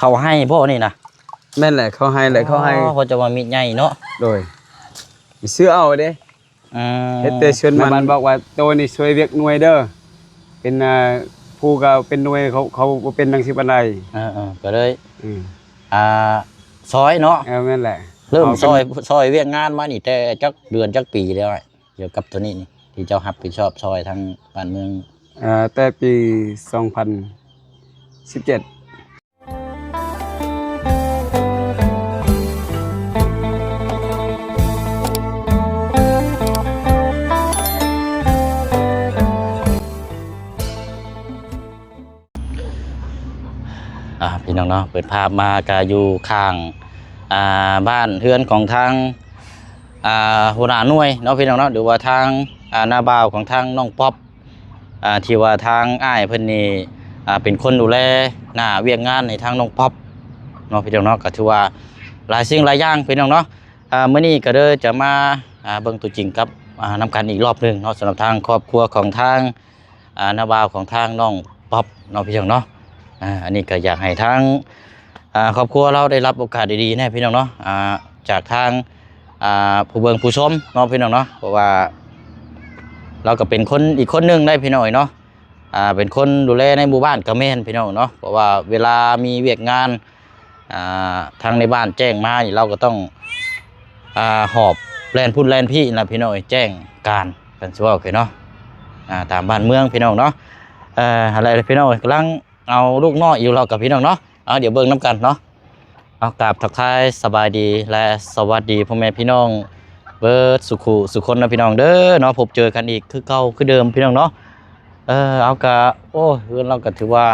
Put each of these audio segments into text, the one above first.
ເຂົ້າໄຮ່ບໍ່ນີ້ນະ? ແມ່ນແຫຼະ ເຂົ້າໄຮ່ແຫຼະ ເຂົ້າໄຮ່. ອໍ ເຂົາຈະວ່າມີດໃຫຍ່ເນາະ. ໂດຍ ຊື້ເອົາເດ້. ອືມ ເຮັດແຕ່ສວນມັນ. ແມ່ບ້ານບອກວ່າ ໂຕນີ້ຊ່ວຍວຽກໜ່ວຍເດີ ເປັນ ອ່າ ຜູ້ກໍເປັນໜ່ວຍ ເຂົາ ເຂົາບໍ່ເປັນໜັງສືປານໃດ. ເອີໆ ກໍເລີຍ ອືມ ອ່າ ຊ່ອຍເນາະ. ເອີ ແມ່ນແຫຼະ ເລີ່ມຊ່ອຍ ຊ່ອຍວຽກງານມານີ້ແຕ່ຈັກເດືອນຈັກປີແລ້ວ ກ່ຽວກັບໂຕນີ້ນີ້ ທີ່ເຈົ້າຮັບຜິດຊອບຊ່ອຍທາງບ້ານເມືອງ? ເອີ ແຕ່ປີສອງພັນສິບເຈັດ. ອ່າ ພີ່ນ້ອງເນາະ ເປີດພາບມາກະຢູ່ຂ້າງ ອ່າ ບ້ານເຮືອນຂອງທາງ ອ່າ ຫົວໜ້າໜ່ວຍເນາະ ພີ່ນ້ອງເນາະ ຫຼືວ່າທາງ ອ່າ ນ້າບ່າວຂອງທາງນ້ອງປັອບ ອ່າ ທີ່ວ່າທາງອ້າຍເພິ່ນນີ້ ອ່າ ເປັນຄົນດູແລໜ້າວຽກງານໃຫ້ທາງນ້ອງປັອບເນາະ ພີ່ນ້ອງເນາະ. ກໍຖືວ່າຫຼາຍສິ່ງຫຼາຍຢ່າງ ພີ່ນ້ອງເນາະ. ອ່າ ມື້ນີ້ກໍເລີຍຈະມາ ອ່າ ເບິ່ງຕົວຈິງກັບ ອ່າ ນຳກັນອີກລອບໜຶ່ງເນາະ ສຳລັບທາງຄອບຄົວຂອງທາງ ອ່າ ນ້າບ່າວຂອງທາງນ້ອງປັອບເນາະ ພີ່ນ້ອງເນາະ. ອ່າ ອັນນີ້ກໍຢາກໃຫ້ທາງ ອ່າ ຄອບຄົວລາວໄດ້ຮັບໂອກາດດີໆແດ່ ພີ່ນ້ອງເນາະ ອ່າ ຈາກທາງ ອ່າ ຜູ້ເບິ່ງຜູ້ຊົມເນາະ ພີ່ນ້ອງເນາະ. ເພາະວ່າລາວກໍເປັນຄົນອີກຄົນໜຶ່ງໄດ໋ ພີ່ນ້ອງເອີຍເນາະ ອ່າ ເປັນຄົນດູແລໃນໝູ່ບ້ານກໍແມ່ນ ພີ່ນ້ອງເນາະ. ເພາະວ່າເວລາມີວຽກງານ ອ່າ ທາງໃນບ້ານແຈ້ງມານີ້ ລາວກໍຕ້ອງ ອ່າ ຫອບແລ່ນພຸ້ນແລ່ນພີ້ນະ ພີ່ນ້ອງເອີຍ ແຈ້ງການ ຄັນຊິເວົ້າຄືເນາະ ອ່າ ຕາມບ້ານເມືອງ ພີ່ນ້ອງເນາະ. ເອີ ຫັ້ນແຫຼະ ພີ່ນ້ອງເອີຍ ກຳລັງເອົາລູກນ້ອຍຢູ່ ລາວກັບ ພີ່ນ້ອງເນາະ. ເອົາ ດຽວເບິ່ງນຳກັນເນາະ. ເອົາ ກາບທັກທາຍສະບາຍດີ ແລະ ສະຫວັດດີພໍ່ແມ່ພີ່ນ້ອງເບິດສູ່ຄູ່ສູ່ຄົນນະ ພີ່ນ້ອງເດີເນາະ. ພົບເຈີກັນອີກຄືເກົ່າຄືເດີມ ພີ່ນ້ອງເນາະ. ເອີ ເອົາ ກະ ໂອ້ຍ ເຮືອນລາວກະຖືວ່າ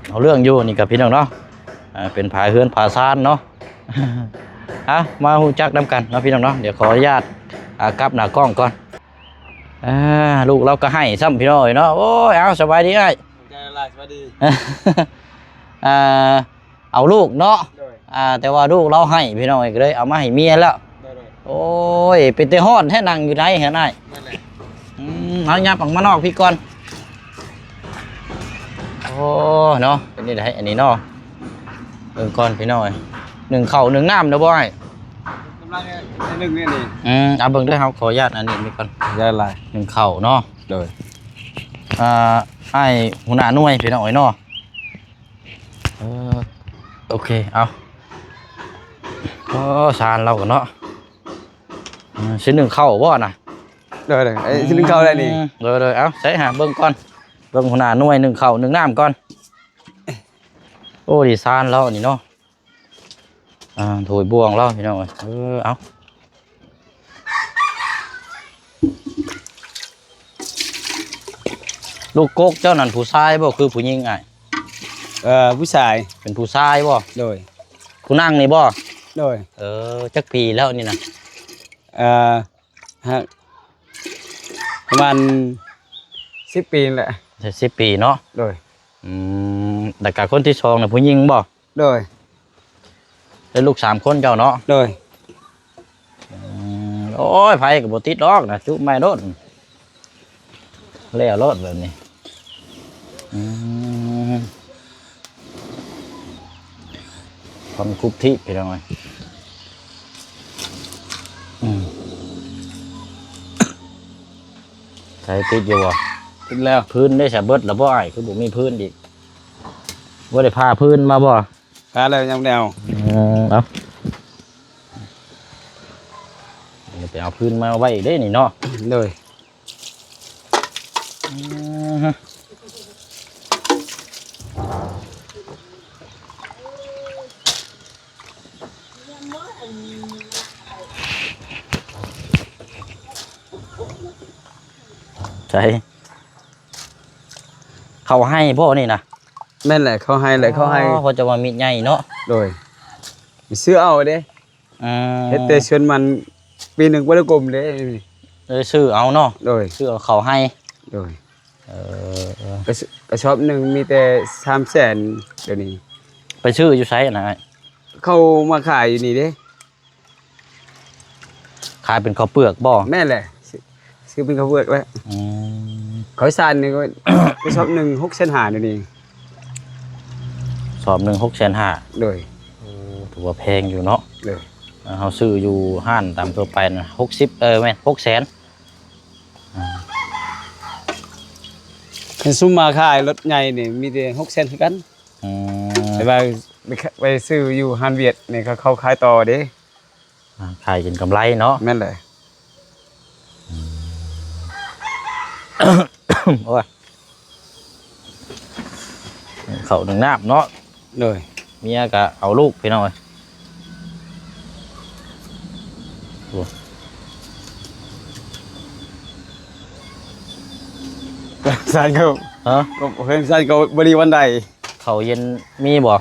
ເອົາເລື່ອງຢູ່ນີ້ກະ ພີ່ນ້ອງເນາະ. ເປັນຝາເຮືອນຝາຊານເນາະ. ເອົາ ມາຮູ້ຈັກນຳກັນເນາະ ພີ່ນ້ອງເນາະ. ດຽວຂໍອະນຸຍາດ ອ່າ ກັບໜ້າກ້ອງກ່ອນ. ອ່າ ລູກລາວກໍໄຫ້ຊ້ຳ ພີ່ນ້ອງເອີຍເນາະ. ໂອ້ຍ ເອົາ ສະບາຍດີອ້າຍ. ຂອບໃຈຫຼາຍ ສະບາຍດີ. ອ່າ ເອົາລູກເນາະ. ໂດຍ. ອ່າ ແຕ່ວ່າລູກລາວໄຫ້ ພີ່ນ້ອງເອີຍ ກໍເລີຍເອົາມາໃຫ້ເມຍແລ້ວ. ໂດຍໆ. ໂອ້ຍ ເປັນແຕ່ຮ້ອນແທ້ ນັ່ງຢູ່ໃນຫັ້ນອ້າຍ. ນັ້ນແຫຼະ. ອືມ ເອົາ ຫຍັບອອກມານອກພີ້ກ່ອນ. ໂອ້ ເນາະ ເປັນນີ້ໄດ໋ ອັນນີ້ເນາະ. ເບິ່ງກ່ອນ ພີ່ນ້ອງເອີຍ ໜຶ້ງເຂົ້າໜຶ້ງນ້ຳແລ້ວບໍ່ອ້າຍ? ກຳລັງໜຶ້ງນີ້. ອືມ ເອົາ ເບິ່ງເດີ ເຮົາຂໍອະນຸຍາດອັນນີ້ໄວ້ກ່ອນ. ໄດ້ຫຼາຍ ໜຶ້ງເຂົ້າເນາະ. ໂດຍ. ອ່າ ອ້າຍຫົວໜ້າໜ່ວຍ ພີ່ນ້ອງເອີຍເນາະ. ເອີ ໂອເຄ ເອົາ. ໂອ້ ຊານລາວກໍເນາະ. ອືມ ຊິໜຶ້ງເຂົ້າບໍ່ນະ? ໂດຍໆ ຊິໜຶ້ງເຂົ້າໄດ້ນີ້. ອືມ ໂດຍໆ. ເອົາ ໃສ່ຫາເບິ່ງກ່ອນ ເບິ່ງຫົວໜ້າໜ່ວຍໜຶ້ງເຂົ້າໜຶ້ງນ້ຳກ່ອນ. ໂອ້ ດີຊານລາວນີ້ເນາະ. ອ່າ ຖ້ວຍບ່ວງລາວ ພີ່ນ້ອງເອີຍ. ເອີ ເອົາ. ລູກກົກເຈົ້ານັ້ນຜູ້ຊາຍບໍ່ ຄືຜູ້ຍິງອ້າຍ? ເອີ ຜູ້ຊາຍ. ເປັນຜູ້ຊາຍບໍ່? ໂດຍ. ຜູ້ນັ່ງນີ້ບໍ່? ໂດຍ. ເອີ ຈັກປີແລ້ວນີ້ນະ? ເອີ ຮະ ປະມານສິບປີນີ້ແຫຼະ. ສິບປີເນາະ. ໂດຍ. ອືມ ແລ້ວກະຄົນທີສອງນະ ຜູ້ຍິງບໍ່? ໂດຍ. ໄດ້ລູກສາມຄົນເຈົ້າເນາະ? ໂດຍ. ອືມ ໂອ້ຍ ໃຜກໍບໍ່ຕິດດອກນະ ຈຸໄມ້ໂລດ ແລ້ວໂລດແບບນີ້. ອືມ ຄວາມຄຸບທິ ພີ່ນ້ອງເອີຍ. ອືມ ໃສ່ຕິດຢູ່ບໍ່? ຕິດແລ້ວ. ພື້ນໄດ້ສະເບິດແລ້ວບໍ່ອ້າຍ? ຄືບໍ່ມີພື້ນອີກ. ບໍ່ໄດ້ພາພື້ນມາບໍ່? ພາແລ້ວ ຍັງບໍ່ໄດ້ເອົາ. ອືມ ເອົາ ໄປເອົາພື້ນມາໄວ້ເດ້ນີ້ເນາະ. ໂດຍ. ອືມ ໃສ ເຂົ້າໄຮ່ບໍ່ນີ້ນະ? ແມ່ນແຫຼະ ເຂົ້າໄຮ່ແຫຼະ ເຂົ້າໄຮ່. ອໍ ເຂົາເຈົ້າວ່າມີດໃຫຍ່ເນາະ. ໂດຍ. ຊື້ເອົາເດ້. ອືມ ເຮັດແຕ່ສວນມັນ ປີໜຶ່ງບໍ່ໄດ້ກົມເດ້. ເອີ ຊື້ເອົາເນາະ. ໂດຍ. ຊື້ເອົາເຂົ້າໄຮ່. ໂດຍ. ເອີ ກະ ກະສອບໜຶ່ງມີແຕ່ສາມແສນ ດຽວນີ້. ໄປຊື້ຢູ່ໃສນະ? ເຂົາມາຂາຍຢູ່ນີ້ເດ້. ຂາຍເປັນເຂົ້າເປືອກບໍ່? ແມ່ນແຫຼະ ຊື້ ຊື້ເປັນເຂົ້າເປືອກແຫຼະ. ອືມ ເຂົ້າສານນີ້ກໍ ກະສອບໜຶ່ງຫົກແສນຫ້າ ດຽວນີ້. ສອບໜຶ່ງຫົກແສນຫ້າ. ໂດຍ. ໂອ້ ຖືວ່າແພງຢູ່ເນາະ. ໂດຍ. ເຮົາຊື້ຢູ່ຮ້ານຕາມທົ່ວໄປນະ ຫົກສິບ ເອີ ແມ່ນ ຫົກແສນ. ຄັນຊຸມມາຂາຍລົດໃຫຍ່ນີ້ມີແຕ່ຫົກແສນຄືກັນ. ອືມ ແຕ່ວ່າໄປ ໄປຊື້ຢູ່ຮ້ານຫວຽດນີ້ ເຂົາ ເຂົາຂາຍຕໍ່ເດ້. ອ່າ ຂາຍເປັນກຳໄລເນາະ. ແມ່ນແຫຼະ. ອືມ ໂອ້ຍ ເຂົ້າໜຶ່ງນ້ຳເນາະ. ໂດຍ. ເມຍກະເອົາລູກ ພີ່ນ້ອງເອີຍ. ໂອ້ ຊັ້ນກໍ ຮະ? ກໍເຮືອນຊັ້ນກໍບໍ່ດີປານໃດ. ເຂົ້າເຢັນມີບໍ່?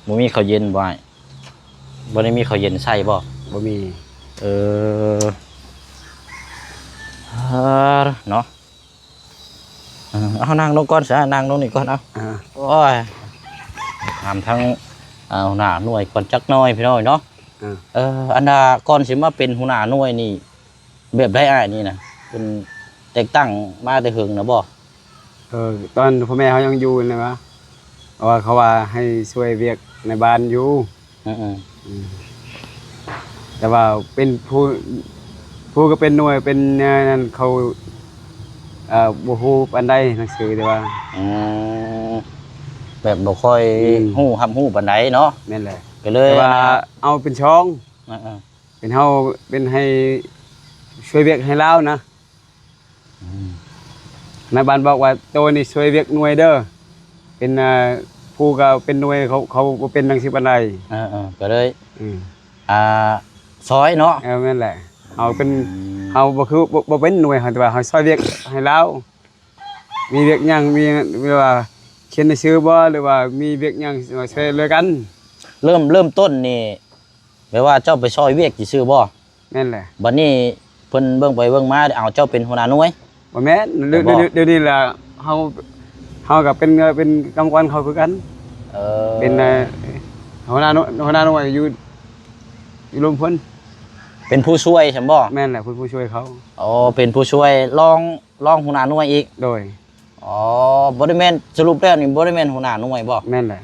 ບໍ່ມີເຂົ້າເຢັນບໍ່ອ້າຍ? ບໍ່ໄດ້ມີເຂົ້າເຢັນໃຊ້ບໍ່? ບໍ່ມີ. ເອີ ເອີ ເນາະ. ເອີ ເອົາ ນັ່ງລົງກ່ອນຊະ ນັ່ງລົງນີ້ກ່ອນ ເອົາ. ອ່າ ໂອ້ຍ ຖາມທາງ ອ່າ ຫົວໜ້າໜ່ວຍກ່ອນຈັກໜ່ອຍ ພີ່ນ້ອງເນາະ. ອ່າ ເອີ ອັນນ່າ ກ່ອນຊິມາເປັນຫົວໜ້າໜ່ວຍນີ້ ແບບໃດອ້າຍນີ້ນະ? ເພິ່ນແຕ່ງຕັ້ງມາແຕ່ເຫິງນະບໍ່? ເອີ ຕອນພໍ່ແມ່ເຮົາຍັງຢູ່ນະ ວ່າ ເພາະວ່າເຂົາວ່າໃຫ້ຊ່ວຍວຽກໃນບ້ານຢູ່. ອືມໆ ອືມ ແຕ່ວ່າເປັນຜູ້ ຜູ້ກໍເປັນໜ່ວຍ ເປັນແນວນັ້ນ ເຂົາ ເອີ ບໍ່ຮູ້ປານໃດໜັງສື ແຕ່ວ່າ ອືມ ແບບບໍ່ຄ່ອຍ ອືມ ຮູ້ ຮັບຮູ້ປານໃດເນາະ. ແມ່ນແຫຼະ. ກໍເລີຍ ແຕ່ວ່າ ອັນນ່າ ເອົາເປັນຊ່ອງ ເອີໆ ເປັນເຮົາ ເປັນໃຫ້ຊ່ວຍວຽກໃຫ້ລາວນະ. ອືມ ນາຍບ້ານບອກວ່າ ໂຕນີ້ຊ່ວຍວຽກໜ່ວຍເດີ ເປັນ ອ່າ ຜູ້ກໍເປັນໜ່ວຍ ເຂົາ ເຂົາບໍ່ເປັນຈັ່ງຊີ້ປານໃດ. ເອີໆ ກໍເລີຍ ອືມ ອ່າ ຊ່ອຍເນາະ. ເອີ ແມ່ນແຫຼະ. ເຮົາເປັນ ອືມ ເຮົາບໍ່ຄື ບໍ່ ບໍ່ເປັນໜ່ວຍ ເຮົາ ແຕ່ວ່າເຮົາຊ່ອຍວຽກໃຫ້ລາວ ມີວຽກຫຍັງ ມີ ແບບວ່າຂຽນໜັງສືບໍ່ ຫຼືວ່າມີວຽກຫຍັງ ມາຊ່ວຍເຫຼືອກັນ. ເລີ່ມ ເລີ່ມຕົ້ນນີ້ ແບບວ່າເຈົ້າໄປຊ່ອຍວຽກຊື່ໆບໍ່? ແມ່ນແຫຼະ. ບັດນີ້ເພິ່ນເບິ່ງໄປເບິ່ງມາ ເອົາເຈົ້າເປັນຫົວໜ້າໜ່ວຍ? ບໍ່ແມ່ນ. ດຽວ ດຽວນີ້ລະ ເຮົາ ເຮົາກໍເປັນ ເປັນກຳມະກອນເຂົາຄືກັນ. ເອີ ເປັນ ຫົວໜ້າໜ່ວຍ ຫົວໜ້າໜ່ວຍຢູ່ ຢູ່ລົມພົນ. ເປັນຜູ້ຊ່ວຍຊັ້ນບໍ່? ແມ່ນແຫຼະ ເປັນຜູ້ຊ່ວຍເຂົາ. ອໍ ເປັນຜູ້ຊ່ວຍ ລອງ ລອງຫົວໜ້າໜ່ວຍອີກ. ໂດຍ. ອໍ ບໍ່ໄດ້ແມ່ນ ສະຫຼຸບແລ້ວນີ້ບໍ່ໄດ້ແມ່ນຫົວໜ້າໜ່ວຍບໍ່? ແມ່ນແຫຼະ.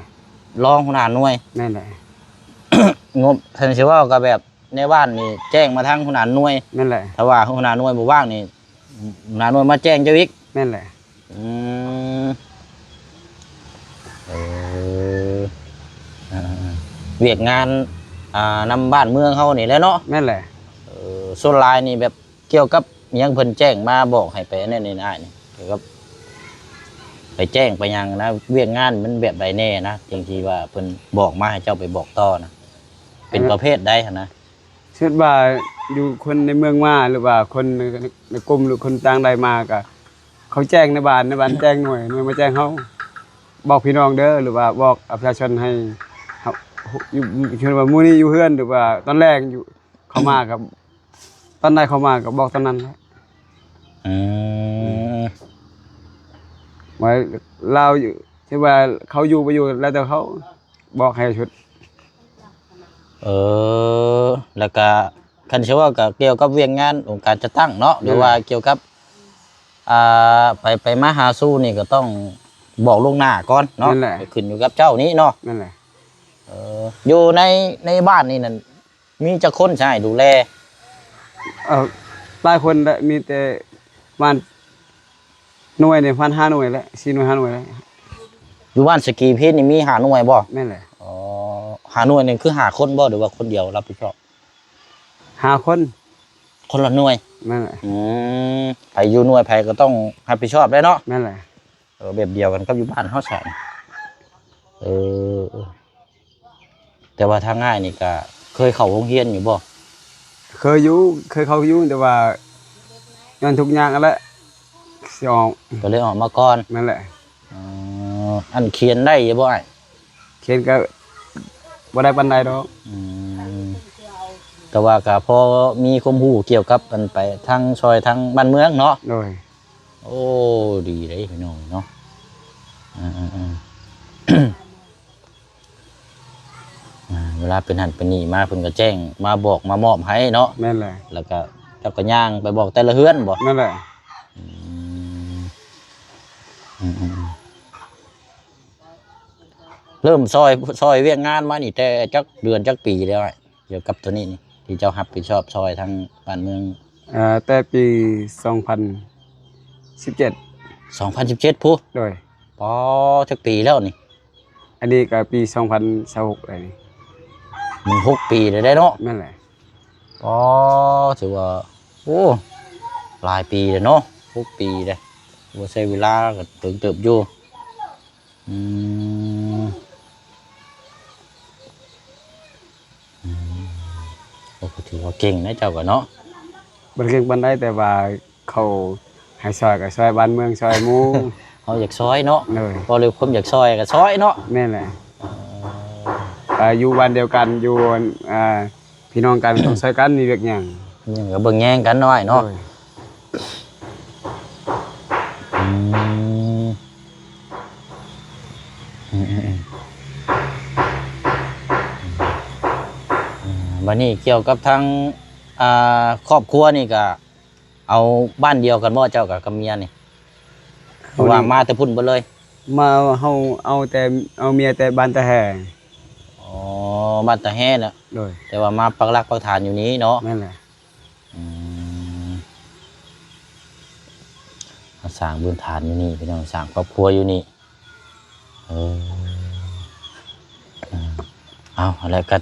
ລອງຫົວໜ້າໜ່ວຍ. ແມ່ນແຫຼະ. ງົບ ຄັນຊິເວົ້າກໍແບບໃນບ້ານນີ້ແຈ້ງມາທາງຫົວໜ້າໜ່ວຍ. ແມ່ນແຫຼະ. ຖ້າວ່າຫົວໜ້າໜ່ວຍບໍ່ວ່າງນີ້ ຫົວໜ້າໜ່ວຍມາແຈ້ງເຈົ້າອີກ. ແມ່ນແຫຼະ. ອືມ ເອີ ອ່າ ວຽກງານ ອ່າ ນຳບ້ານເມືອງເຮົານີ້ແຫຼະເນາະ. ແມ່ນແຫຼະ. ເອີ ສ່ວນຫຼາຍນີ້ແບບ ກ່ຽວກັບຫຍັງເພິ່ນແຈ້ງມາບອກໃຫ້ໄປອັນນັ້ນນີ້ອ້າຍນີ້ ກ່ຽວກັບໄປແຈ້ງໄປຫຍັງນະ ວຽກງານມັນແບບໃດແດ່ນະ ຈັ່ງທີ່ວ່າເພິ່ນບອກມາໃຫ້ເຈົ້າໄປບອກຕໍ່ນະ ເປັນປະເພດໃດຫັ້ນນະ? ເຊັ່ນວ່າຢູ່ຄົນໃນເມືອງມາ ຫຼືວ່າຄົນໃນ ໃນກຸ່ມ ຫຼືຄົນຕ່າງໃດມາ ກະເຂົາແຈ້ງໃນບ້ານ ໃນບ້ານແຈ້ງໜ່ວຍ ໜ່ວຍມາແຈ້ງເຮົາ ບອກພີ່ນ້ອງເດີ ຫຼືວ່າບອກປະຊາຊົນໃຫ້ເຮົາ ຢູ່ ເຊັ່ນວ່າມື້ນີ້ຢູ່ເຮືອນ ຫຼືວ່າຕອນແລງຢູ່ ເຂົ້າມາກໍ ຕອນໃດເຂົ້າມາກໍບອກຕອນນັ້ນແຫຼະ. ອືມ ວ່າລາວຢູ່ ທີ່ວ່າເຂົາຢູ່ບໍ່ຢູ່ແລ້ວແຕ່ເຂົາ ບອກໃຫ້ຊຸດ. ເອີ ແລ້ວກະຄັນຊິເວົ້າກໍກ່ຽວກັບວຽກງານອົງການຈັດຕັ້ງເນາະ ແມ່ນແຫຼະ ຫຼືວ່າກ່ຽວກັບ ອ່າ ໄປ ໄປມາຫາສູ່ນີ້ກໍຕ້ອງບອກລ່ວງໜ້າກ່ອນເນາະ. ແມ່ນແຫຼະ. ກໍຂຶ້ນຢູ່ກັບເຈົ້ານີ້ເນາະ. ແມ່ນແຫຼະ. ເອີ ຢູ່ໃນ ໃນບ້ານນີ້ນັ້ນ ມີຈັກຄົນຊະອ້າຍດູແລ? ເອີ ຫຼາຍຄົນແຫຼະ ມີແຕ່ປະມານໜ່ວຍນີ້ ປະມານຫ້າໜ່ວຍແຫຼະ ສີ່ໜ່ວຍ ຫ້າໜ່ວຍແຫຼະ. ຢູ່ບ້ານສະກີພີນນີ້ມີຫ້າໜ່ວຍບໍ່? ແມ່ນແຫຼະ. ອໍ ຫ້າໜ່ວຍນີ້ຄືຫ້າຄົນບໍ່ ຫຼືວ່າຄົນດຽວຮັບຜິດຊອບ? ຫ້າຄົນ. ຄົນລະໜ່ວຍ. ແມ່ນແຫຼະ. ອືມ ໃຜຢູ່ໜ່ວຍໃຜກໍຕ້ອງຮັບຜິດຊອບແຫຼະເນາະ. ແມ່ນແຫຼະ. ເອີ ແບບດຽວກັນກັບຢູ່ບ້ານເຮົາຊັ້ນ. ເອີ ແຕ່ວ່າທາງອ້າຍນີ້ກະເຄີຍເຂົ້າໂຮງຮຽນຢູ່ບໍ່? ເຄີຍຢູ່ ເຄີຍເຂົ້າຢູ່ ແຕ່ວ່າຍ້ອນທຸກຍາກຫັ້ນແຫຼະ ຊິອອກ ກໍເລີຍອອກມາກ່ອນ. ແມ່ນແຫຼະ. ອໍ ອັນຂຽນໄດ້ຢູ່ບໍ່ອ້າຍ? ຂຽນກໍບໍ່ໄດ້ປານໃດດອກ. ອືມ ແຕ່ວ່າກໍພໍມີຄວາມຮູ້ກ່ຽວກັບອັນໄປທາງຊ່ອຍທາງບ້ານເມືອງເນາະ. ໂດຍ. ໂອ້ ດີເດ້ພີ່ນ້ອງເນາະ. ເອີໆໆ ອ່າ ເວລາເປັນຫັ້ນເປັນນີ້ມາ ເພິ່ນກໍແຈ້ງມາບອກມາມອບໃຫ້ເນາະ. ແມ່ນແຫຼະ. ແລ້ວກໍເຈົ້າກໍຍ່າງໄປບອກແຕ່ລະເຮືອນບໍ່? ແມ່ນແຫຼະ. ອືມ ເລີ່ມຊ່ອຍ ຊ່ອຍວຽກງານມານີ້ແຕ່ຈັກເດືອນຈັກປີແລ້ວອ້າຍ? ກ່ຽວກັບໂຕນີ້ນີ້ ທີ່ເຈົ້າຮັບຜິດຊອບຊ່ອຍທາງບ້ານເມືອງ. ເອີ ແຕ່ປີສອງພັນສິບເຈັດ ສອງພັນສິບເຈັດພຸ້ນ. ໂດຍ. ປາ ຈັກປີແລ້ວນີ້? ອັນນີ້ກໍປີສອງພັນຊາວຫົກແລ້ວນີ້. ມັນຫົກປີແລ້ວເດ້ເນາະ. ແມ່ນແຫຼະ. ອໍ ຖືວ່າ ໂອ້ ຫຼາຍປີແລ້ວເນາະ ຫົກປີເດ້. ບໍ່ໃຊ້ເວລາກໍເຖິງເຕີບຢູ່. ອືມ ອືມ ໂອ້ ກໍຖືວ່າເກັ່ງນະເຈົ້າກໍເນາະ. ບໍ່ໄດ້ເກັ່ງປານໃດ ແຕ່ວ່າ ເຂົາໃຫ້ຊ່ອຍກໍຊ່ອຍ ບ້ານເມືອງຊ່ອຍໝູ່ ເຮົາຢາກຊ່ອຍເນາະ. ໂດຍ. ເວົ້າເລື່ອງຄວາມຢາກຊ່ອຍກໍຊ່ອຍເນາະ. ແມ່ນແຫຼະ. ເອີ ເອີ ຢູ່ບ້ານດຽວກັນ ຢູ່ ອ່າ ພີ່ນ້ອງກັນ ຕ້ອງຊ່ອຍກັນ ມີວຽກຫຍັງ ຫຍັງກໍເບິ່ງແຍງກັນເນາະອ້າຍເນາະ. ໂດຍ. ອືມ ອືມ ອືມ ອືມ ອືມ ບາດນີ້ກ່ຽວກັບທາງ ອ່າ ຄອບຄົວນີ້ກໍ ເອົາບ້ານດຽວກັນບໍ່ເຈົ້າກັບ ກັບເມຍນີ້? ເພາະວ່າມາແຕ່ພຸ້ນເບິດເລີຍ. ມາ ເຮົາເອົາແຕ່ ເອົາເມຍແຕ່ບ້ານຕາແຮ. ອໍ ບ້ານຕາແຮນະ. ໂດຍ. ແຕ່ວ່າມາປັກຫຼັກປັກຖານຢູ່ນີ້ເນາະ. ແມ່ນແຫຼະ. ອືມ ມາສ້າງພື້ນຖານຢູ່ນີ້ ພີ່ນ້ອງ ສ້າງຄອບຄົວຢູ່ນີ້. ເອີ ເອີ ເອົາ ແລ້ວກໍ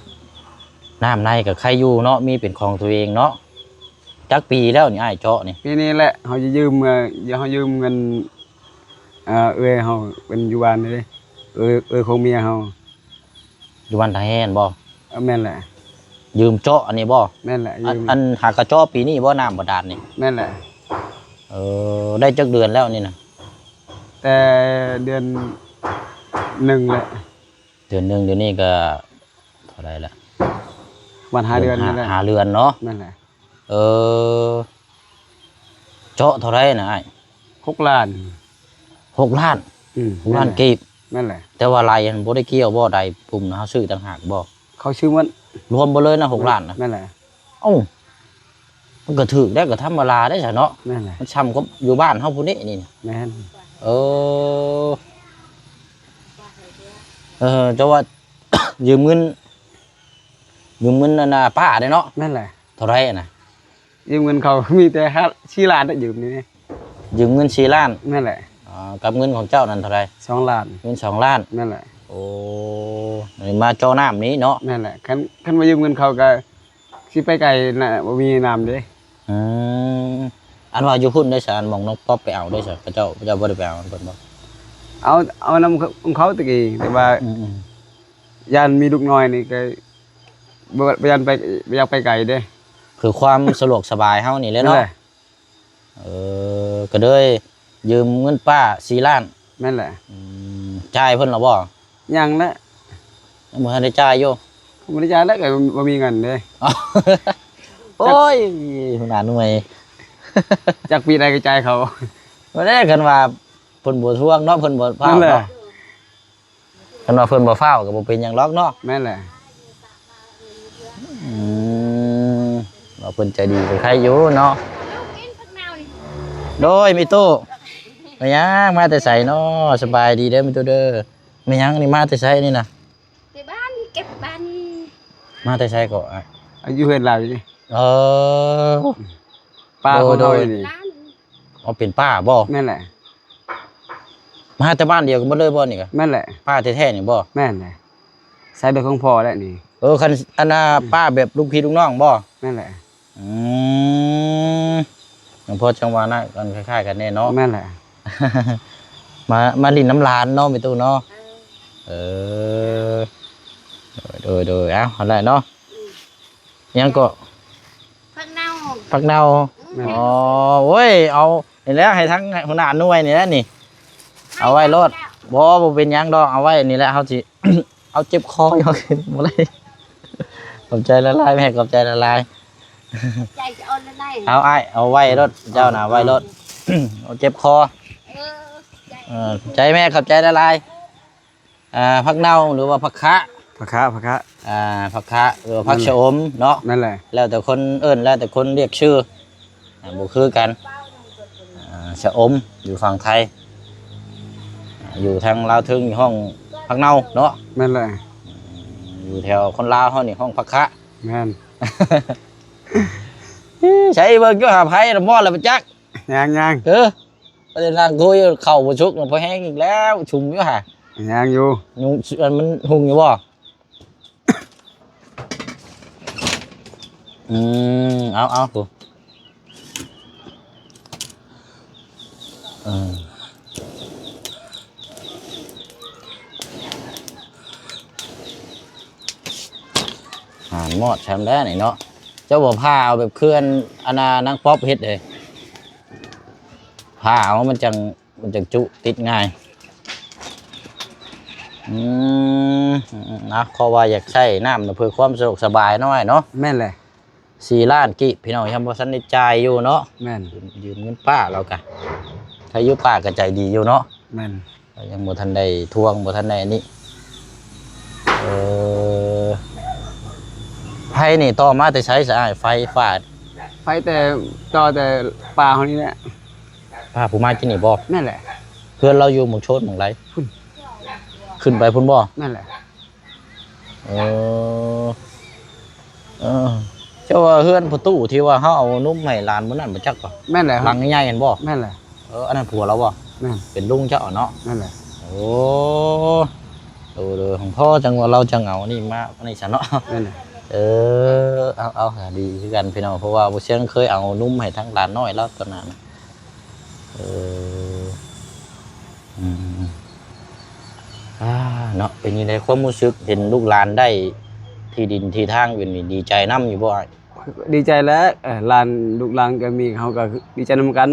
ນ້ຳໃນກໍໄຄຢູ່ເນາະ ມີເປັນຂອງຕົວເອງເນາະ. ຈັກປີແລ້ວນີ້ອ້າຍເຈາະນີ້? ປີນີ້ແຫຼະ ເຮົາຈະຢືມ ເອີ ເຮົາຢືມເງິນ ເອີ ເອື້ອຍເຮົາເປັນຢູ່ບ້ານນີ້ເດ້ ເອື້ອຍ ເອື້ອຍຂອງເມຍເຮົາ. ຢູ່ບ້ານທ່າແຮ່ນບໍ່? ເອີ ແມ່ນແຫຼະ. ຢືມເຈາະອັນນີ້ບໍ່? ແມ່ນແຫຼະ. ອັນ ຢືມ ອັນຫາກະເຈາະປີນີ້ບໍ່ ນ້ຳບາດານນີ້? ແມ່ນແຫຼະ. ເອີ ໄດ້ຈັກເດືອນແລ້ວນີ້ນະ? ແຕ່ເດືອນໜຶ່ງແຫຼະ. ເດືອນໜຶ່ງ ດຽວນີ້ກໍເທົ່າໃດລະ? ປະມານຫ້າເດືອນນີ້ແຫຼະ. ຫ້າເດືອນເນາະ? ແມ່ນແຫຼະ. ເອີ ເຈາະເທົ່າໃດນະອ້າຍ? ຫົກລ້ານ. ຫົກລ້ານ? ອືມ ຫົກລ້ານກີບ. ແມ່ນແຫຼະ. ແຕ່ວ່າໄລ່ຫັ້ນບໍ່ໄດ້ກ່ຽວບໍ່? ໄດ້ປຸ່ມນະ ເຮົາຊື້ຕ່າງຫາກບໍ່? ເຂົາຊື້ໝົດ ລວມເບິດເລີຍນະ ຫົກລ້ານນະ? ແມ່ນແຫຼະ. ເອົ້າ ມັນກໍຖືກແລ້ວ ກໍທຳມະດາໄດ້ຊະເນາະ. ແມ່ນແຫຼະ. ມັນຊ່ຳກັບຢູ່ບ້ານເຮົາພຸ້ນເດ້ນີ້ນະ. ແມ່ນ. ເອີ ເອີ ເຈົ້າວ່າຢືມເງິນ ຢືມເງິນອັນນ່າປ້າເດ້ເນາະ? ແມ່ນແຫຼະ. ເທົ່າໃດຫັ້ນນະ? ຢືມເງິນເຂົາມີແຕ່ຫ້າ ສີ່ລ້ານນະ ຢືມນີ້. ຢືມເງິນສີ່ລ້ານ? ແມ່ນແຫຼະ. ອໍ ກັບເງິນຂອງເຈົ້ານັ້ນເທົ່າໃດ? ສອງລ້ານ. ເງິນສອງລ້ານ? ແມ່ນແຫຼະ. ໂອ້ ມາເຈາະນ້ຳນີ້ເນາະ? ແມ່ນແຫຼະ. ຄັນ ຄັນວ່າຢືມເງິນເຂົາກໍຊິໄປໄກນະ ບໍ່ມີນ້ຳເດ້. ອືມ ອັນວ່າຢູ່ພຸ້ນໄດ້ຊະ ອັນໝ່ອງນ້ອງປັອບໄປເອົາໄດ້ຊະ ເຂົາເຈົ້າ ເຂົາເຈົ້າບໍ່ໄດ້ໄປເອົານຳເພິ່ນບໍ່? ເອົາ ເອົານຳຂອງເຂົາຕະກີ້ ແຕ່ວ່າ ອືມໆ ຢ້ານມີລູກນ້ອຍນີ້ກໍ ບໍ່ ບໍ່ຢາກໄປ ບໍ່ຢາກໄປໄກເດ້ ເພື່ອຄວາມສະດວກສະບາຍເຮົານີ້ແຫຼະເນາະ. ແມ່ນແຫຼະ. ເອີ ກໍເລີຍຢືມເງິນປ້າສີ່ລ້ານ. ແມ່ນແຫຼະ. ອືມ ຈ່າຍເພິ່ນແລ້ວບໍ່? ຍັງແຫຼະ. ຍັງບໍ່ທັນໄດ້ຈ່າຍຢູ່? ບໍ່ໄດ້ຈ່າຍແລ້ວ ກໍບໍ່ມີເງິນເດ້. ໂອ້ຍ ຫົວໜ້າໜ່ວຍ ຈັກປີໃດກໍຈ່າຍເຂົາ. ບໍ່ໄດ້ ຄັນວ່າເພິ່ນບໍ່ທວງເນາະ ເພິ່ນບໍ່ຟ້າວເນາະ. ແມ່ນແຫຼະ. ຄັນວ່າເພິ່ນບໍ່ຟ້າວກໍບໍ່ເປັນຫຍັງດອກເນາະ. ແມ່ນແຫຼະ. ອືມ ວ່າເພິ່ນໃຈດີກໍໄຄຢູ່ເນາະ. ໂດຍ ມີຕູ້ ແມ່ນຫຍັງ ມາແຕ່ໃສເນາະ? ສະບາຍດີເດີ ມີຕູ້ເດີ. ແມ່ນຫຍັງນີ້ ມາແຕ່ໃສນີ້ນະ? ແຕ່ບ້ານ ເກັບບ້ານ. ມາແຕ່ໃສເກາະ? ອາ ຢູ່ເຮືອນລາວຢູ່ນີ້. ເອີ ປ້າຂອງເຮົາຢູ່ນີ້. ອໍ ເປັນປ້າບໍ່? ແມ່ນແຫຼະ. ມາແຕ່ບ້ານດຽວກັນໝົດເລີຍບໍ່ນີ້ກະ? ແມ່ນແຫຼະ. ປ້າແທ້ໆນີ້ບໍ່? ແມ່ນແຫຼະ. ໃຊ້ເບີຂອງພໍ່ແຫຼະນີ້. ເອີ ຄັນອັນນ່າ ອືມ ປ້າແບບລູກພີ່ລູກນ້ອງບໍ່? ແມ່ນແຫຼະ. ອືມ ຈັ່ງພໍຈັ່ງວ່ານະ ກັນຄ້າຍໆກັນແນ່ເນາະ. ແມ່ນແຫຼະ. ມາ ມາຫຼິ້ນນຳຫຼານເນາະ ແມ່ຕູ້ເນາະ. ເອີ ເອີ ໂດຍໆ ເອົາ ຫັ້ນແຫຼະເນາະ. ອືມ ຫຍັງເກາະ? ຜັກເນົ່າ. ຜັກເນົ່າ. ແມ່ນ. ອໍ ໂອ້ຍ ເອົານີ້ແຫຼະ ໃຫ້ທາງຫົວໜ້າໜ່ວຍນີ້ແຫຼະນີ້ ເອົາໄວ້ໂລດ. ບໍ່ ບໍ່ເປັນຫຍັງດອກ ເອົາໄວ້ນີ້ແຫຼະ ເຮົາຊິ ເອົາເຈັບຄໍຢູ່ ບໍ່ໄດ້. ຂອບໃຈຫຼາຍໆ ແມ່ ຂອບໃຈຫຼາຍໆ. ໃຈຈະອ່ອນຫຼາຍໆ. ເອົາອ້າຍ ເອົາໄວ້ໂລດ ເຈົ້ານະ ເອົາໄວ້ໂລດ ເອົາເຈັບຄໍ. ເອີ ຂອບໃຈ ເອີ ຂອບໃຈແມ່ ຂອບໃຈຫຼາຍໆ. ອ່າ ຜັກເນົ່າ ຫຼືວ່າຜັກຄະ? ຜັກຄະ ຜັກຄະ. ອ່າ ຜັກຄະ ຫຼືວ່າຜັກຊະອົມເນາະ. ນັ້ນແຫຼະ. ແລ້ວແຕ່ຄົນເອີ້ນ ແລ້ວແຕ່ຄົນລຽກຊື່ ອ່າ ບໍ່ຄືກັນ. ອ່າ ຊະອົມຢູ່ຝັ່ງໄທ ອ່າ ຢູ່ທາງລາວເທິງ ຫ້ອງ ຜັກເນົ່າເນາະ. ແມ່ນແຫຼະ. ຢູ່ແຖວຄົນລາວເຮົານີ້ຮ້ອງຜັກຄະ. ແມ່ນ. ໃສເບິ່ງຢູ່ຫາໄຜລະມອດລະບໍ່ຈັກ. ຍັງໆ. ເອີ ໄປນັ່ງຄຸຍເຂົ້າບໍ່ສຸກ ພໍແຮງອີກແລ້ວ ຊຸມຢູ່ຫາ. ຍັງຢູ່. ຍຸງ ອັນມັນຮຸ່ງຢູ່ບໍ່? ອືມ ເອົາ ເອົາ ເອີ ຫາມອດຊຳແລ້ວນີ້ເນາະ. ເຈົ້າບໍ່ຜ່າເອົາແບບເຄື່ອນ ອັນນ່າ ນາງປັອບເຮັດເດ້ ຜ່າເອົາ ມັນຈັ່ງ ມັນຈັ່ງຈຸຕິດງ່າຍ. ອືມ ເອົາ ເພາະວ່າຢາກໃຊ້ນ້ຳເພື່ອຄວາມສະດວກສະບາຍເນາະ ເນາະ. ແມ່ນແຫຼະ. ສີ່ລ້ານກີບ ພີ່ນ້ອງ ຍັງບໍ່ທັນໄດ້ຈ່າຍຢູ່ເນາະ. ແມ່ນ. ຢືມ ຢືມເງິນປ້າລາວກະ ໃຜຢູ່ ປ້າກະໃຈດີຢູ່ເນາະ. ແມ່ນ. ຍັງບໍ່ທັນໄດ້ທວງ ບໍ່ທັນໄດ້ອັນນີ້. ເອີ ໄຟນີ້ຕໍ່ມາແຕ່ໃສຊະອ້າຍ? ໄຟຟ້າ ໄຟແຕ່ ຕໍ່ແຕ່ປ່າເຮົານີ້ແຫຼະ. ປ້າຜູ້ມາກິນນີ້ບໍ່? ແມ່ນແຫຼະ. ເຮືອນລາວຢູ່ໝ່ອງໂຊນໝ່ອງໃດ? ພຸ້ນ ຂຶ້ນໄປພຸ້ນບໍ່? ແມ່ນແຫຼະ. ເອີ ເອີ ເຈົ້າວ່າເຮືອນພໍ່ຕູ້ທີ່ວ່າເຮົາເອົານົມໃຫ້ຫຼານມື້ນັ້ນບໍ່ຈັກບໍ່? ແມ່ນແຫຼະ. ຫຼັງໃຫຍ່ຫັ້ນບໍ່? ແມ່ນແຫຼະ. ເອີ ອັນນັ້ນຜົວລາວບໍ່? ແມ່ນ. ເປັນລຸງເຈົ້າເນາະ? ແມ່ນແຫຼະ. ໂອ້ ໂດຍໆ ຂອງພໍ່ຈັ່ງວ່າລາວຈັ່ງເອົານີ້ມາ ອັນນີ້ຊະເນາະ. ແມ່ນແຫຼະ. ເອີ ເອົາ ເອົາ ດີຄືກັນພີ່ນ້ອງ ເພາະວ່າບໍ່ຊຽງເຄີຍເອົານົມໃຫ້ທາງຫຼານນ້ອຍລາວຕອນນັ້ນ. ເອີ ອືມ ອາ ເນາະ ເປັນຈັ່ງໃດຄວາມຮູ້ສຶກເຫັນລູກຫຼານໄດ້ທີ່ດິນທີ່ທາງຢູ່ນີ້ ດີໃຈນຳຢູ່ບໍ່ອ້າຍ? ດີໃຈແຫຼະ ເອີ ຫຼານ ລູກຫຼານກໍມີ ເຮົາກໍດີໃຈນຳກັນ.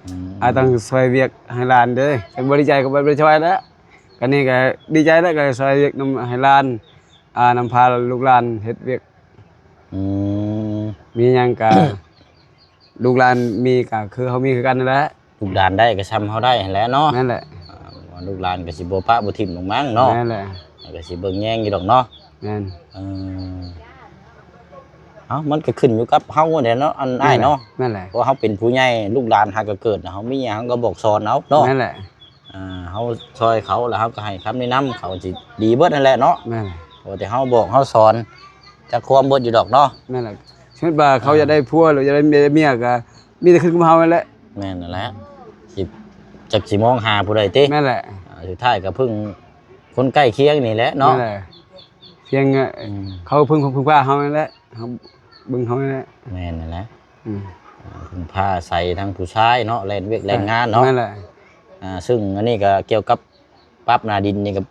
ອືມ ອ້າຍຕ້ອງຊ່ວຍວຽກໃຫ້ຫຼານເດີ ຄັນບໍ່ດີໃຈກໍບໍ່ໄດ້ຊ່ວຍແລ້ວ. ກະນີ້ກໍດີໃຈແຫຼະ ກໍຊ່ວຍວຽກນຳໃຫ້ຫຼານ ອາ ນຳພາລູກຫຼານເຮັດວຽກ. ອືມ ມີຫຍັງກະ ລູກຫຼານມີກໍຄືເຮົາມີຄືກັນນັ້ນແຫຼະ. ລູກຫຼານໄດ້ກໍຊ່ຳເຮົາໄດ້ຫັ້ນແຫຼະເນາະ. ແມ່ນແຫຼະ. ອາ ລູກຫຼານກໍຊິບໍ່ປະບໍ່ຖິ້ມດອກມັ້ງເນາະ. ແມ່ນແຫຼະ. ກໍຊິເບິ່ງແຍງຢູ່ດອກເນາະ. ແມ່ນ. ເອີ ເອົ້າ ມັນກໍຂຶ້ນຢູ່ກັບເຮົາແຫຼະເນາະ ອັນອ້າຍເນາະ. ແມ່ນແຫຼະ. ເພາະເຮົາເປັນຜູ້ໃຫຍ່ ລູກຫຼານຫາກໍເກີດ ເຮົາມີຫຍັງເຮົາກໍບອກສອນເອົາເນາະ. ແມ່ນແຫຼະ. ອາ ເຮົາຊ່ອຍເຂົາ ແລ້ວເຮົາກໍໃຫ້ຄຳແນະນຳ ເຂົາຊິດີເບິດຫັ້ນແຫຼະເນາະ. ແມ່ນ. ເພາະແຕ່ເຮົາບອກເຮົາສອນ ຈັກຄວາມເບິດຢູ່ດອກເນາະ. ແມ່ນແຫຼະ. ສົມມຸດວ່າເຂົາ ອ່າ ຢາກໄດ້ຜົວ ຫຼືຢາກໄດ້ເມຍ ເມຍກໍມີແຕ່ຂຶ້ນກັບເຮົາຫັ້ນແຫຼະ. ແມ່ນຫັ້ນແຫຼະ. ຊິ ຈັກຊິມອງຫາຜູ້ໃດຕິ. ແມ່ນແຫຼະ. ອ່າ ສຸດທ້າຍກໍເພິ່ງຄົນໃກ້ຄຽງນີ້ແຫຼະເນາະ. ແມ່ນແຫຼະ. ພຽງ ອືມ ເຂົາເພິ່ງ ເພິ່ງພາເຮົາຫັ້ນແຫຼະ ເຮົາເບິ່ງເຮົາຫັ້ນແຫຼະ. ແມ່ນຫັ້ນແຫຼະ. ອືມ ເພິ່ງພາອາໄສທາງຜູ້ຊາຍເນາະ ແລ່ນວຽກແລ່ນງານເນາະ. ແມ່ນແຫຼະ. ອ່າ ຊຶ່ງອັນນີ້ກໍກ່ຽວກັບປັບໜ້າດິນນີ້ກໍ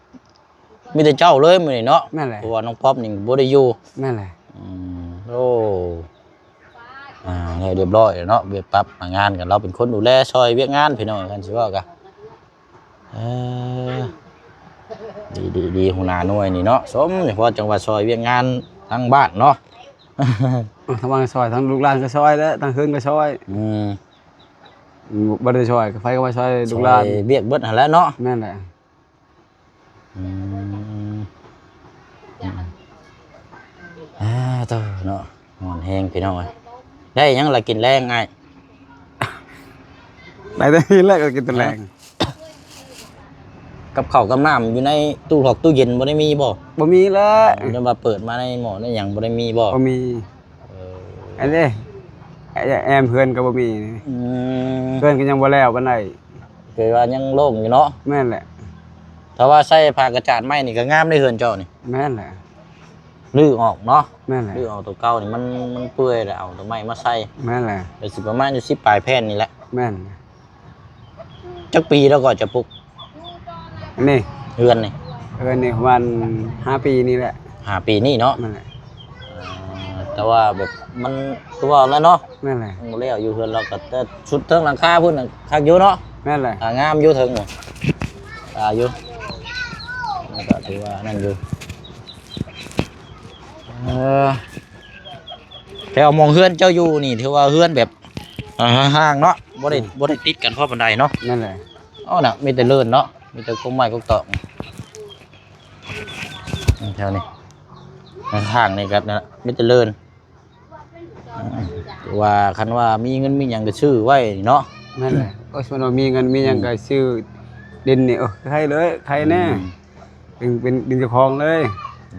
ມີແຕ່ເຈົ້າເລີຍມື້ນີ້ເນາະ. ແມ່ນແຫຼະ. ເພາະວ່ານ້ອງປັອບນີ້ບໍ່ໄດ້ຢູ່. ແມ່ນແຫຼະ. ອືມ ໂອ້ ອ່າ ແລ້ວຮຽບຮ້ອຍແລ້ວເນາະ ວຽກປັບໜ້າງານກັນ ລາວເປັນຄົນດູແລຊ່ອຍວຽກງານ ພີ່ນ້ອງ ຄັນຊິເວົ້າກະ. ເອີ ດີໆໆ ຫົວໜ້າໜ່ວຍນີ້ເນາະ ສົມເພາະຈັ່ງວ່າຊ່ອຍວຽກງານທາງບ້ານເນາະ. ເອີ ທາງບ້ານກໍຊ່ອຍ ທາງລູກຫຼານກໍຊ່ອຍແຫຼະ ທາງເຮືອນກໍຊ່ອຍ. ອືມ ບໍ່ໄດ້ຊ່ອຍ ໃຜກໍມາຊ່ອຍລູກຫຼານ ຊ່ອຍວຽກເບິດຫັ້ນແຫຼະເນາະ. ແມ່ນແຫຼະ. ອືມ ອືມ ອ່າ ໂຕເນາະ ຮ້ອນແຮງພີ່ນ້ອງເອີຍ. ໄດ້ຫຍັງລະກິນແລງອ້າຍ? ໄດ້ແຕ່ນີ້ແຫຼະກໍກິນແຕ່ແລງ. ກັບເຂົ້າກັບນ້ຳຢູ່ໃນຕູ້ຖອກຕູ້ເຢັນບໍ່ໄດ້ມີບໍ່? ບໍ່ມີແຫຼະ. ຫຼືວ່າເປີດມາໃນໝໍ້ໃນຫຍັງບໍ່ໄດ້ມີບໍ່? ບໍ່ມີ. ເອີ ອັນນີ້ແອມເຮືອນກໍບໍ່ມີ. ອືມ ເຮືອນກໍຍັງບໍ່ແລ້ວປານໃດ ຄືວ່າຍັງໂລ່ງຢູ່ເນາະ. ແມ່ນແຫຼະ. ຖ້າວ່າໃສ່ຜ້າກະຈາດໄມ້ນີ້ກໍງາມເດ້ເຮືອນເຈົ້ານີ້. ແມ່ນແຫຼະ. ຮື້ອອກເນາະ. ແມ່ນແຫຼະ. ຮື້ອອກຕົວເກົ່ານີ້ມັນ ມັນເປື່ອຍແລ້ວ ເອົາຕົວໃໝ່ມາໃສ່. ແມ່ນແຫຼະ. ກໍຊິປະມານຢູ່ສິບປາຍແຜ່ນນີ້ແຫຼະ. ແມ່ນ. ຈັກປີແລ້ວກໍຈະປຸກ ອັນນີ້ ເຮືອນນີ້? ເຮືອນນີ້ປະມານຫ້າປີນີ້ແຫຼະ. ຫ້າປີນີ້ເນາະ. ແມ່ນແຫຼະ. ເອີ ແຕ່ວ່າແບບມັນຄືວ່າແລ້ວເນາະ. ແມ່ນແຫຼະ. ຍັງບໍ່ແລ້ວຢູ່ເຮືອນລາວກໍ ແຕ່ຊຸດເທິງຫຼັງຄາພຸ້ນນະຄັກຢູ່ເນາະ. ແມ່ນແຫຼະ. ອ່າ ງາມຢູ່ເທິງນະ ອ່າ ຢູ່ ມັນກໍຖືວ່ານັ້ນຢູ່. ເອີ ແຖວໝ່ອງເຮືອນເຈົ້າຢູ່ນີ້ ຖືວ່າເຮືອນແບບ ອ່າ ຫ່າງໆເນາະ ບໍ່ໄດ້ ອືມ ບໍ່ໄດ້ຕິດກັນພໍປານໃດເນາະ. ແມ່ນແຫຼະ. ເອົານະ ມີແຕ່ເລີນເນາະ ມີແຕ່ກົກໄມ້ກົກຕອກ ແຖວນີ້ ຂ້າງໆນີ້ກໍນັ້ນແຫຼະ ມີແຕ່ເລີນ. ອືມ ຖືວ່າຄັນວ່າມີເງິນມີຫຍັງກໍຊື້ໄວ້ເນາະ. ແມ່ນແຫຼະ. ໂອ້ຍ ສົມມຸດວ່າມີເງິນມີຫຍັງ ອືມ ກໍຊື້ດິນນີ້ ໂອ້ຍ ໄຄເລີຍ ໄຄແນ່. ອືມ ເປັນ ເປັນດິນເຈົ້າຂອງເລີຍ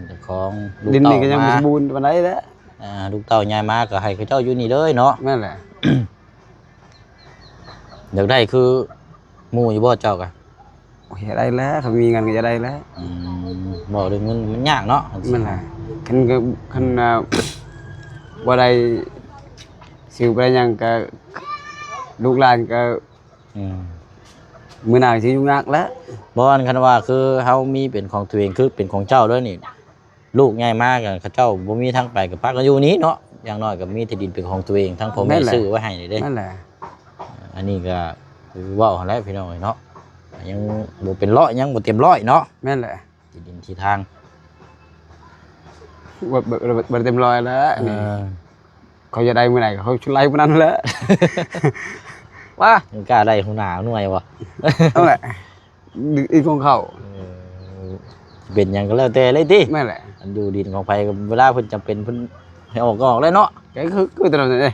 ເຈົ້າຂອງ ລູກເຕົ້າ ດິນນີ້ກໍຍັງບໍ່ສົມບູນປານໃດແຫຼະ ອ່າ ລູກເຕົ້າໃຫຍ່ມາກໍໃຫ້ເຂົາເຈົ້າຢູ່ນີ້ເລີຍເນາະ ແມ່ນແຫຼະ ຢາກໄດ້ຄືໝູ່ຢູ່ບໍ່ເຈົ້າກະ? ໂອ້ຍ ຢາກໄດ້ແຫຼະ ຄັນມີເງິນກໍຢາກໄດ້ແຫຼະ ອືມ ເວົ້າເລື່ອງເງິນມັນຍາກເນາະ ແມ່ນແຫຼະ ຄັນ ຄັນ ຄັນ ອ່າ ບໍ່ໄດ້ ຊິບໍ່ໄດ້ຫຍັງກໍ ລູກຫຼານກໍ ອືມ ມື້ໜ້າກໍຊິຫຍຸ້ງຍາກແຫຼະ ບໍ່ ອັນຄັນວ່າຄືເຮົາມີເປັນຂອງຕົວເອງ ຄືເປັນຂອງເຈົ້າເລີຍນີ້ ລູກໃຫຍ່ມາກໍເຂົາເຈົ້າບໍ່ມີທາງໄປ ກໍພາກັນຢູ່ນີ້ເນາະ ຢ່າງໜ້ອຍກໍມີທີ່ດິນເປັນຂອງຕົວເອງ ທັງພໍ່ແມ່ ແມ່ນແຫຼະ ຊື້ໄວ້ໃຫ້ນີ້ເດ້ ແມ່ນແຫຼະ ອັນນີ້ກໍຄືເວົ້າຫັ້ນແຫຼະພີ່ນ້ອງເອີຍເນາະ ຍັງບໍ່ເປັນຮ້ອຍ ຍັງບໍ່ເຕັມຮ້ອຍເນາະ ແມ່ນແຫຼະ ທີ່ດິນທີ່ທາງ ບໍ່ ບໍ່ ບໍ່ ບໍ່ເຕັມຮ້ອຍແລ້ວ ເອີ ນີ້ ເຂົາຈະໄດ້ມື້ໃດ ເຂົາຊິໄລ່ມື້ນັ້ນແຫຼະ ວ່າ ຍັງກ້າໄດ້ຫົວໜ້າໜ່ວຍບໍ່ ເອົາແຫຼະ ອີກຂອງເຂົາ ເອີ ເປັນຫຍັງກໍແລ້ວແຕ່ເລີຍຕິ ແມ່ນແຫຼະ ອັນຢູ່ດິນຂອງໃຜກໍເວລາເພິ່ນຈຳເປັນເພິ່ນໃຫ້ອອກກໍອອກແລ້ວເນາະ ກໍຄື ຄືຕະຫຼອດນັ້ນເດ້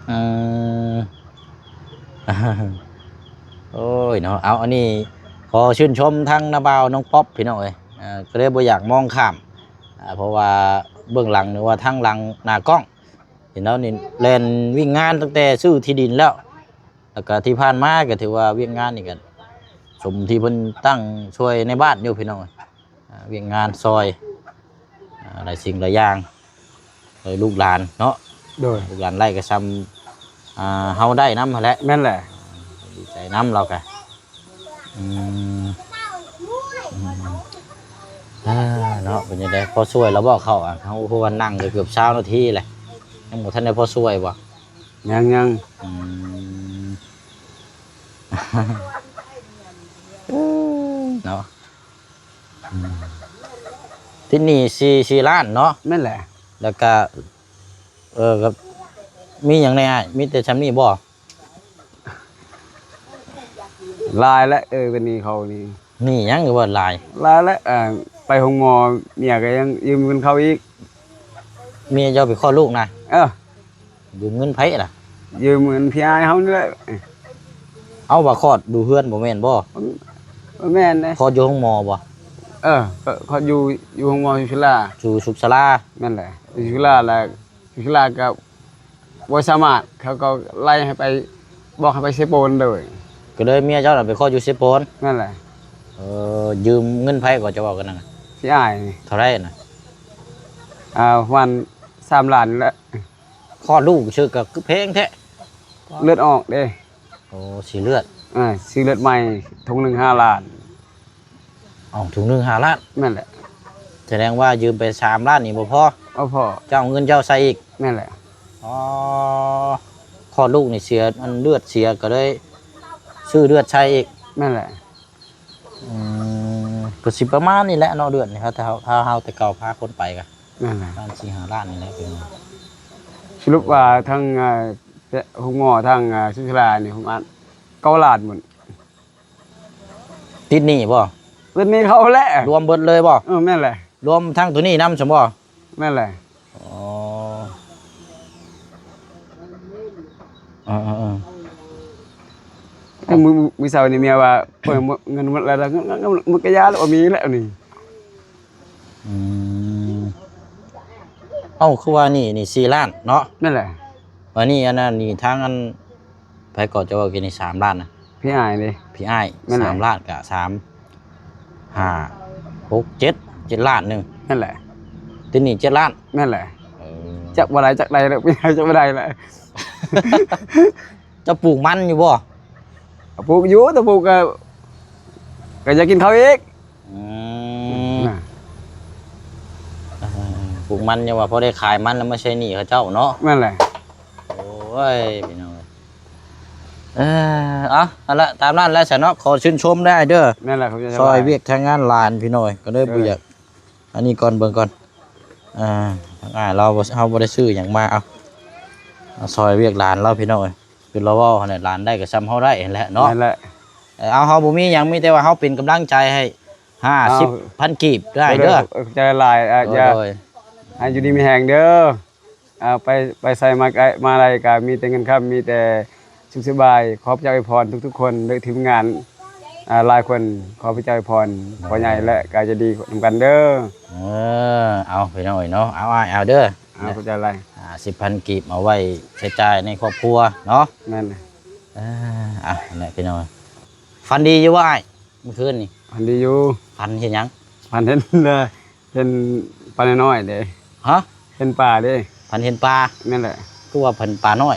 ເອີ ໂອ້ຍເນາະ ເອົາ ອັນນີ້ຂໍຊື່ນຊົມທາງນ້າບ່າວນ້ອງປັອບພີ່ນ້ອງເອີຍ ເອີ ກໍເລີຍບໍ່ຢາກມອງຂ້າມ ເອີ ເພາະວ່າເບື້ອງຫຼັງ ຫຼືວ່າທາງຫຼັງໜ້າກ້ອງ ເຫັນລາວນີ້ແລ່ນວຽກງານຕັ້ງແຕ່ຊື້ທີ່ດິນແລ້ວ ແລ້ວກໍທີ່ຜ່ານມາກໍຖືວ່າວຽກງານນີ້ກໍສົມທີ່ເພິ່ນຕັ້ງຊ່ວຍໃນບ້ານຢູ່ພີ່ນ້ອງ ອ່າ ວຽກງານຊ່ອຍ ອ່າ ຫຼາຍສິ່ງຫຼາຍຢ່າງ ເອີ ລູກຫຼານເນາະ ໂດຍ ລູກຫຼານໄລ່ກໍຊ່ຳ ອ່າ ເຮົາໄດ້ນຳຫັ້ນແຫຼະ ແມ່ນແຫຼະ ດີໃຈນຳລາວກະ ອືມ ອືມ ອ່າ ເນາະ ເປັນຈັ່ງໃດ ພໍຊ່ວຍແລ້ວບໍ່ເຂົ້າ ອ່າ ເຮົາ ເຮົານັ່ງໄດ້ເກືອບຊາວນາທີແຫຼະ ຍັງບໍ່ທັນໄດ້ພໍຊ່ວຍບໍ່? ຍັງ ຍັງ ອືມ ເນາະ ອືມ ຕິດໜີ້ສີ່ ສີ່ລ້ານເນາະ ແມ່ນແຫຼະ ແລ້ວກະ ເອີ ກໍມີຫຍັງແດ່ອ້າຍ ມີແຕ່ຊ່ຳນີ້ບໍ່? ຫຼາຍແຫຼະ ເອີ ເປັນໜີ້ເຂົານີ້ ໜີ້ຫຍັງຄືວ່າຫຼາຍ? ຫຼາຍແຫຼະ ເອີ ໄປໂຮງໝໍ ເມຍກໍຍັງຢືມເງິນເຂົາອີກ ເມຍເຈົ້າໄປຄອດລູກນະ? ເອີ ຢືມເງິນໃຜລະ? ຢືມເງິນພີ່ອ້າຍເຮົານີ້ແຫຼະ ເອົາ ວ່າຄອດຢູ່ເຮືອນບໍ່ແມ່ນບໍ່? ບໍ່ແມ່ນເດ້ ຄອດຢູ່ໂຮງໝໍບໍ່? ເອີ ຄອດຢູ່ ຢູ່ໂຮງໝໍສຸຂະລາ ຢູ່ສຸຂະລາ ແມ່ນແຫຼະ ຢູ່ສຸຂະລາ ແລ້ວສຸຂະລາກໍບໍ່ສາມາດ ເຂົາກໍໄລ່ໃຫ້ໄປ ບອກໃຫ້ໄປເຊໂປນເລີຍ ກໍເລີຍເມຍເຈົ້ານະໄປຄອດຢູ່ເຊໂປນ ແມ່ນແຫຼະ ເອີ ຢືມເງິນໃຜກໍຈະເວົ້າກັນນັ້ນນະ? ພີ່ອ້າຍນີ້ ເທົ່າໃດນະ? ອ່າ ປະມານສາມລ້ານແຫຼະ ຄອດລູກຊື່ກໍຄືແພງແທ້ ເລືອດອອກເດ້ ໂອ້ ສີເລືອດ ອ່າ ສີເລືອດໃໝ່ ຖົງໜຶ່ງຫ້າລ້ານ ເອົ້າ ຖົງໜຶ່ງຫ້າລ້ານ ແມ່ນແຫຼະ ສະແດງວ່າຢືມໄປສາມລ້ານນີ້ບໍ່ພໍ ບໍ່ພໍ ເຈົ້າເອົາເງິນເຈົ້າໃສ່ອີກ ແມ່ນແຫຼະ ອໍ ຄອດລູກນີ້ເສຍ ອັນເລືອດເສຍກໍເລີຍຊື້ເລືອດໃສ່ອີກ ແມ່ນແຫຼະ ອືມ ກໍຊິປະມານນີ້ແຫຼະເນາະ ເດືອນນີ້ ຖ້າເຮົາ ຖ້າເຮົາແຕ່ເກົ່າພາຄົນໄປກໍ ແມ່ນແຫຼະ ປະມານສີ່ຫ້າລ້ານນີ້ແຫຼະ ເປັນ ສະຫຼຸບວ່າທັງ ເອີ ໂຮງໝໍ ທັງ ເອີ ສຸຂະລານີ້ປະມານເກົ້າລ້ານພຸ້ນ ຕິດໜີ້ບໍ່? ຕິດໜີ້ເຂົາແຫຼະ ລວມເບິດເລີຍບໍ່? ເອີ ແມ່ນແຫຼະ ລວມທັງໂຕນີ້ນຳຊັ້ນບໍ່? ແມ່ນແຫຼະ ອໍ ເອີໆໆ ມື້ ມື້ເຊົ້ານີ້ເມຍວ່າ ໂອ້ຍ ເງິນໝົດແລ້ວ ເງິນ ເງິນ ເງິນມັນກະຢ່າແລ້ວ ບໍ່ມີແລ້ວນີ້ ອືມ ເອົ້າ ຄືວ່າໜີ້ນີ້ສີ່ລ້ານເນາະ? ແມ່ນແຫຼະ ບາດນີ້ອັນນັ້ນນີ້ ທາງອັນ ໃຜກໍຈະເວົ້າກິນນີ້ສາມລ້ານນະ? ພີ່ອ້າຍເດ້ ພີ່ອ້າຍ ແມ່ນແຫຼະ ສາມລ້ານກະສາມ ຫ້າ ຫົກ ເຈັດ ເຈັດລ້ານໜຶ່ງ ແມ່ນແຫຼະ ຕິດໜີ້ເຈັດລ້ານ ແມ່ນແຫຼະ ເອີ ຈັກບໍ່ໄດ້ຈັກໄດ້ແລ້ວ ຈັກບໍ່ໄດ້ແລ້ວ ເຈົ້າປູກມັນຢູ່ບໍ່? ປູກຢູ່ ແຕ່ປູກກໍ ກໍຢາກກິນເຂົ້າອີກ ອືມ ນະ ອ່າ ປູກມັນຍັງວ່າພໍໄດ້ຂາຍມັນແລ້ວມາໃຊ້ໜີ້ເຂົາເຈົ້າເນາະ ແມ່ນແຫຼະ ໂອ້ຍ ພີ່ນ້ອງເອີຍ ເອີ ເອົາ ຫັ້ນລະ ຕາມນັ້ນແຫຼະຊະເນາະ ຂໍຊື່ນຊົມເດີອ້າຍເດີ ແມ່ນແຫຼະ ຂອບໃຈ ຊ່ອຍວຽກທາງງານຫຼານ ພີ່ນ້ອງເອີຍ ກໍເລີຍບໍ່ຢາກ ອັນນີ້ກ່ອນ ເບິ່ງກ່ອນ ອ່າ ທາງອ້າຍລາວ ເຮົາບໍ່ໄດ້ຊື້ຫຍັງມາ ເອົາ ເອົາຊ່ອຍວຽກຫຼານລາວ ພີ່ນ້ອງເອີຍ ຄືລາວເວົ້າຫັ້ນແຫຼະ ຫຼານໄດ້ກໍຊ່ຳເຮົາໄດ້ຫັ້ນແຫຼະເນາະ ແມ່ນແຫຼະ ເອີ ເອົາ ເຮົາບໍ່ມີຫຍັງ ມີແຕ່ວ່າເຮົາເປັນກຳລັງໃຈໃຫ້ ຫ້າສິບພັນກີບ ເອີ ເດີ ເດີ ເອີ ຂອບໃຈຫຼາຍ ອ່າ ໂດຍ ຢາກ ໂດຍ ໃຫ້ຢູ່ດີມີແຮງເດີ ອ່າ ໄປ ໄປໃສມາໃກ້ ມາໃດກໍມີແຕ່ເງິນຄຳ ມີແຕ່ສຸກສະບາຍ ຂອບໃຈອວຍພອນທຸກໆຄົນ ແລະ ທີມງານ ອ່າ ຫຼາຍຄົນ ຂໍພະເຈົ້າອວຍພອນ ພໍ່ໃຫຍ່ ແລະ ກະຈະດີນຳກັນເດີ. ເອີ ເອົາ ພີ່ນ້ອງເອີຍເນາະ ເອົາ ອ້າຍ ເອົາເດີ ເອົາ ຂອບໃຈຫຼາຍ. ອ່າ ສິບພັນກີບ ເອົາໄວ້ໃຊ້ຈ່າຍໃນຄອບຄົວເນາະ. ແມ່ນ. ເອີ ອ່າ ນັ້ນແຫຼະ ພີ່ນ້ອງເອີຍ. ຝັນດີຢູ່ບໍ່ອ້າຍ ມື້ຄືນນີ້? ຝັນດີຢູ່. ຝັນເຫັນຫຍັງ? ຝັນເຫັນ ເອີ ເຫັນປານ້ອຍໆເດ້. ຮະ? ເຫັນປາເດ້. ຝັນເຫັນປາ? ແມ່ນແຫຼະ. ຄືວ່າຝັນເຫັນປານ້ອຍ?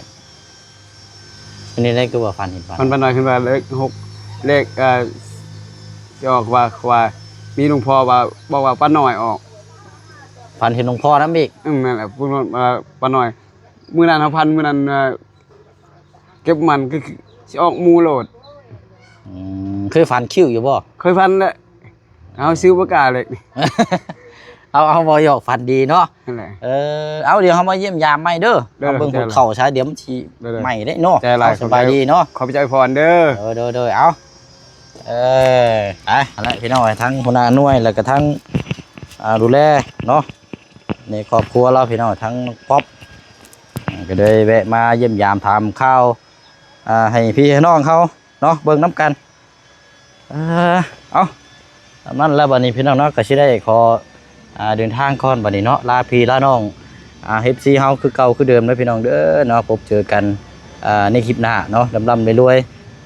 ເປັນແນວໃດຄືວ່າຝັນເຫັນປາ? ຝັນເຫັນປານ້ອຍ ເຫັນວ່າເລກຫົກ ເລກ ເອີ ຊິອອກວ່າ ວ່າມີຫຼວງພໍ່ວ່າ ບອກວ່າປານ້ອຍອອກ. ຝັນເຫັນຫຼວງພໍ່ນຳອີກ? ອືມ ແມ່ນແຫຼະ ເພິ່ນວ່າປານ້ອຍ. ມື້ນັ້ນເຮົາຝັນ ມື້ນັ້ນ ເອີ ເກັບມັນ ຄືຊິອອກໝູ່ໂລດ. ອືມ ເຄີຍຝັນຄິວຢູ່ບໍ່? ເຄີຍຝັນແຫຼະ. ເຮົາຊື້ບໍ່ກ້າເລີຍ. ເອົາ ເອົາ ບໍ່ຫຍອກ ຝັນດີເນາະ. ນັ້ນແຫຼະ. ເອີ ເອົາ ດຽວເຮົາມາຢ້ຽມຢາມໃໝ່ເດີ. ເດີ ເອົາເບິ່ງພູເຂົາຊະ ດຽວມັນຊິໄໝ້ເດ້ເນາະ. ເອົາ ສະບາຍດີເນາະ. ຂອບໃຈອວຍພອນເດີ. ເອີ ໂດຍໆ ເອົາ ເອີ ໄປ ຫັ້ນແຫຼະ ພີ່ນ້ອງ ທັງຫົວໜ້າໜ່ວຍ ແລ້ວກະທັງ ອ່າ ດູແລເນາະ ໃນຄອບຄົວລາວ ພີ່ນ້ອງ ທັງນ້ອງປັອບ ອ່າ ກະໄດ້ແວະມາຢ້ຽມຢາມຖາມຂ່າວ ອ່າ ໃຫ້ພີ່ໃຫ້ນ້ອງເຮົາເນາະ ເບິ່ງນຳກັນ. ເອີ ເອົາ ສ່ຳນັ້ນແລ້ວ ບັດນີ້ພີ່ນ້ອງເນາະ ກະຊິໄດ້ຂໍ ອ່າ ເດີນທາງກ່ອນບັດນີ້ເນາະ ລາພີ່ລານ້ອງ ອ່າ ເອັຟຊີ ເຮົາຄືເກົ່າຄືເດີມເດີພີ່ນ້ອງເດີເນາະ. ພົບເຈີກັນ ອ່າ ໃນຄລິບໜ້າເນາະ ລ່ຳໆລວຍ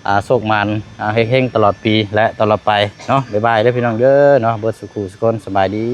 ໆ ອ່າ ໂຊກໝານ ອ່າ ເຮັງໆຕະຫຼອດປີ ແລະ ຕະຫຼອດໄປເນາະ. ບາຍບາຍເດີພີ່ນ້ອງເດີເນາະ ເບິດສູ່ຄູ່ສູ່ຄົນ ສະບາຍດີ.